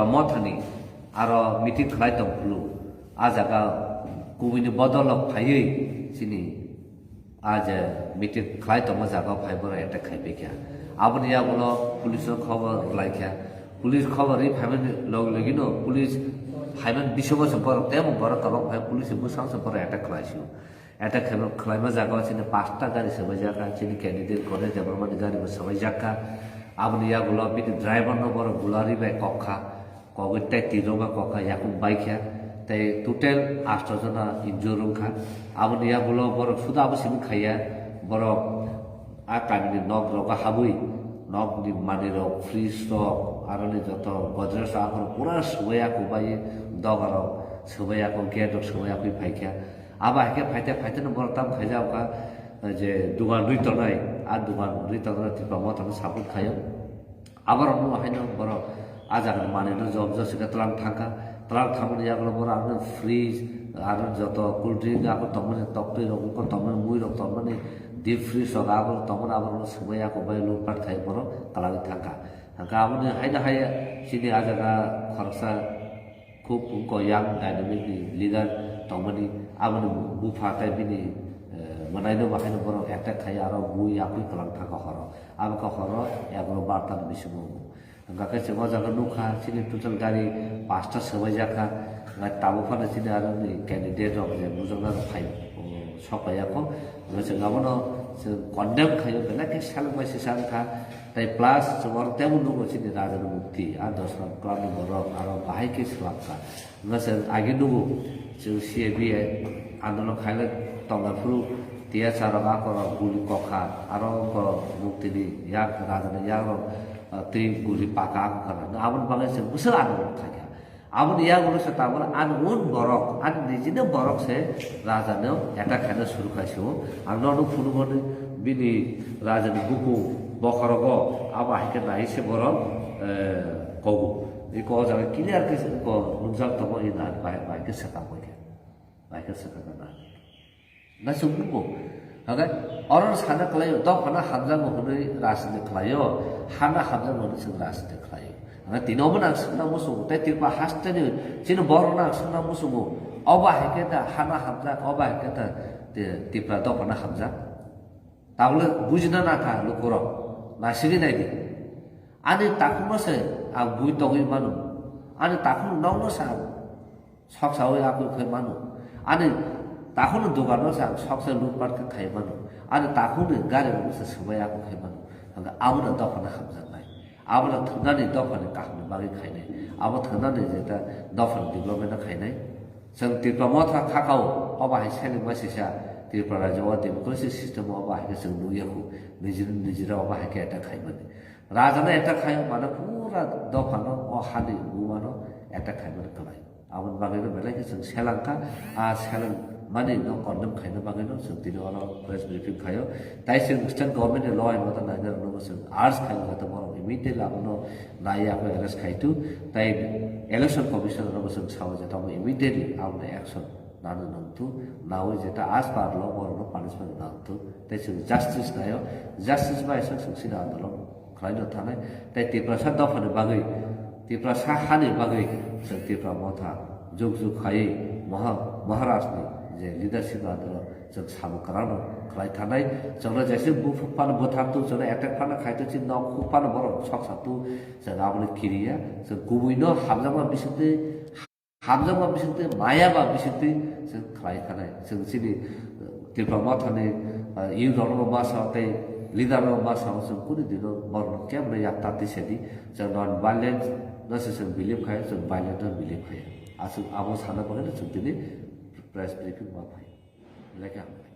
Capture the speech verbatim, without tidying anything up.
Mothani aro meeting khlai tong phuru, a jaga kubuini bodol rok phaiwi chini a je meeting khlai tongma jaga o phai borok attack khai pai kha. Aboni yagulo police o khobor rwlai kha. Police khobor rwi phaimani log logino police phaimani bisingo se borok temo borok tabok phai police bwskango se borok attack khlai sio. Attack khaima, khlaima jaga o chini pasta gari swbaijak kha, chini candidate Ganesh Debbarmani gari bo swbaijak kha. Aboni yagulo bini driver no borok gula rwi bai kok kha, kogwi tei twi rwma kok kha, yakung bai kha, tei total asto jona injure wng kha. Aboni yagulo borok suda abo simi khaiya, borok a kamini nok rogo habwi, nokni manwi rok, fridge rok, aroni joto Godrej rok, akhoro pura swbai yakung bai, doga rok swbai yakung, gate rok swbai yakung phai kha. Abo hai khe phaite phaite no borok tam khaijak kha, je dugan rwi tongnai, a dugan rwi tongnai Tipra Motha no support khaio. Aborok no haino borok a jaga ni manwi no job job se khe tlang thang kha, tlang thangmani yagulo borok ang fridge, aro joto cool drink, abo tongmani toktwi rok, wngkha tongmani mui rok, tongmani deep fridge rok, abo tongmani aborok no swbai yakung bai lutpat khai borok twlangwi thang kha. Hwnkhe aboni haino hai chini a jaga khoroksa khub wngkha young dynamic ni leader tongmani, aboni bupha tei bini, eh, mwnaino bo haino borok attack khai aro bui yakui kwlang thang kha horo. Abo kha horo egaroh barta ni bisingo wngo. Hwnkha khe chwng o jaga nukha chini total gari pasta swbaijak kha, hwnkha tabuk phano chini aro ni candidate rok je bujaknai rok phai, oh, sok phai ya kho. Hwnkha chwng abono chwng condemn khaio, belai khe selengbai sisa wngkha. Tai plus chwng oro teibo nugo chini Raja ni mukti, a dos lakh club ni borok aro bahai khe swlak kha. Hwnkha chwng agi nugo chwng C A B andolon khailai tongna phuru T S R rok akorok guli kok kha, aro wngkha mukti ni yak, Raja ni yak rok, ah, twi guli paka ako kha. Aboni bagwi chwng bwswk andolon khai kha. Aboni yagulo se tabuk ani own borok, ani nijini borok se Raja no attack khaina suru khai se o. Ang nono phunukmani bini Raja ni bukung bokhorogo abo hai khe nai se borok, eh, kogo. Iko o jaga clear khe se iko nukjak tongo, ina bai, bai khe swkang bai khe. Bai khe swkang na. Na chwng buko. Hwnkhe oro sana khlaio, dophano hamjakgo hwnwi rajniti khlaio, hana hamjakgo hwnwi chwng rajniti khlaio. Hwnkhe tini obo nang swngna muchungo, tei Tripura hasteni chini borok nang swngna muchungo. Obo hai khe da hana hamjak, obo hai khe da Ti-, Tripura dophano hamjak. Tabole bujina nangkha lukurok, naisingwi naidi. Ani takhukno se ang bui tongwi mano. Ani takhuk nokno se ang Sok saui akui khai mano. Ani takhukni dogan no se ang sok se lutpat khe khai mano. Ani takhukni gari rok se swbai akui khai mano. Hwnkhe abono dophano hamjaknai. Abono thwngnani dophani kaham ni bagwi khainai. Abo thwngnani jeta dophani development no khainai. Chwng Tripura Motha khakao, obo hai selengma sisa Tripura rajyo o democracy system o obo hai khe chwng nukya khu. Nijini nijira obo hai khe attack khaimani. Raja no attack khai mano pura dophano o hani buma no attack khaimani kwlai. Aboni bagwi no belai khe chwng seleng kha, a seleng mani no condemn khaina bagwi no chwng tini oro press briefing khaio. Tai chwng state government ni law and order naina rok no chwng urge khai jata borok immediately abono nai ya khe arrest khai tu. Tai election commission rok no chwng sao jata immediately abono action nana nang tu, nawi jeta as per law borok no punishment nang tu. Tai chwng justice naio, justice bai chwng sina andolon khlaino thanai, tei Tiprasa dophani bagwi, Tiprasa hani bagwi chwng Tipra Motha juk juk khaiwi Maha-, Maharaj ni je leadership andolon chwng samung kwrwngno khlai thanai. Chwngno jesa buphuk phano bwthar tu, chwngno attack phano khai tu, chini nok khuk phano borok sok sa tu, chwng aboni kiriya, chwng kubuino hamjakma bisingtwi, hamjakma bisingtwi, maya ba bisingtwi chwng khlai thanai. Chwng chini, uh, Tipra Mothani, uh, youth rokno ma sao tei leader rokno ma sao, chwng kunu dino borokno kebo no yak ta twi sedi. Chwng non violence no se chwng believe khai, chwng violence no believe khai. Aswk abo sana bagwi no chwng tini press briefing ma phai. Belai khe hambai.